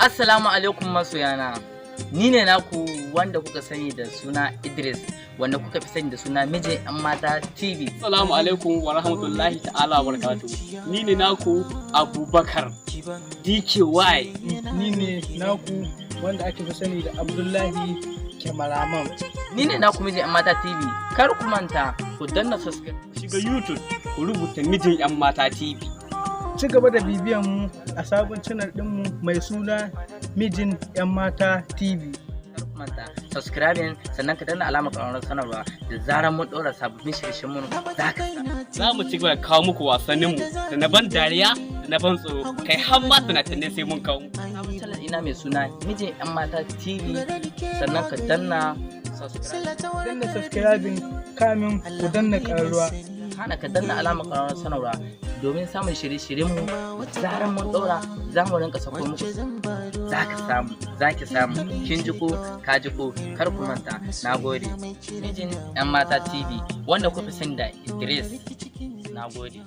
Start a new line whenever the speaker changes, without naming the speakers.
Assalamu alaikum masoyana. Ni ne naku wanda kuka sani da suna Idris, wanda kuka fi sani da suna Mijin 'Yan Mata TV.
Assalamu alaikum wa rahmatullahi ta'ala wa barakatuh. Ni ne naku Abubakar DKY.
Ni ne naku wanda ake fi sani da Abdullahi Kyamaraman.
Ni ne naku Mijin 'Yan Mata TV. Kar ku manta ku danna subscribe.
Shiga YouTube ku rubuta Mijin 'Yan Mata TV.
Ci gaba da bibiyan mu a sabon channel ɗinmu mai suna Mijin 'Yan Mata TV.
Kar ku manta subscribing, sannan ka danna alamar ƙararrawar sanarwa. Da zarar mun ɗora sababbin shirye-shiryen mu, za ka samu.
Za mu ci gaba da kawo muku wasanninmu da na ban dariya da na ban tsoro, kai har ma tunatunai sai mun kawo muku.
Sabon channel ɗina mai suna Mijin 'Yan Mata TV, sannan ka danna subscribe.
Danna subscribing kamin ku danna ƙararrawa.
Kana ka danna alamar ƙararrawar sanarwa domin samun shirye-shiryen mu. Da zarar mun ɗora, za mu rinka sako muku, za ka samu, za ki samu. Kin ji ko ka ji ko? Kar ku manta. Na gode. Mijin 'Yan Mata TV, wanda kuka fi sani da Idris. Na gode.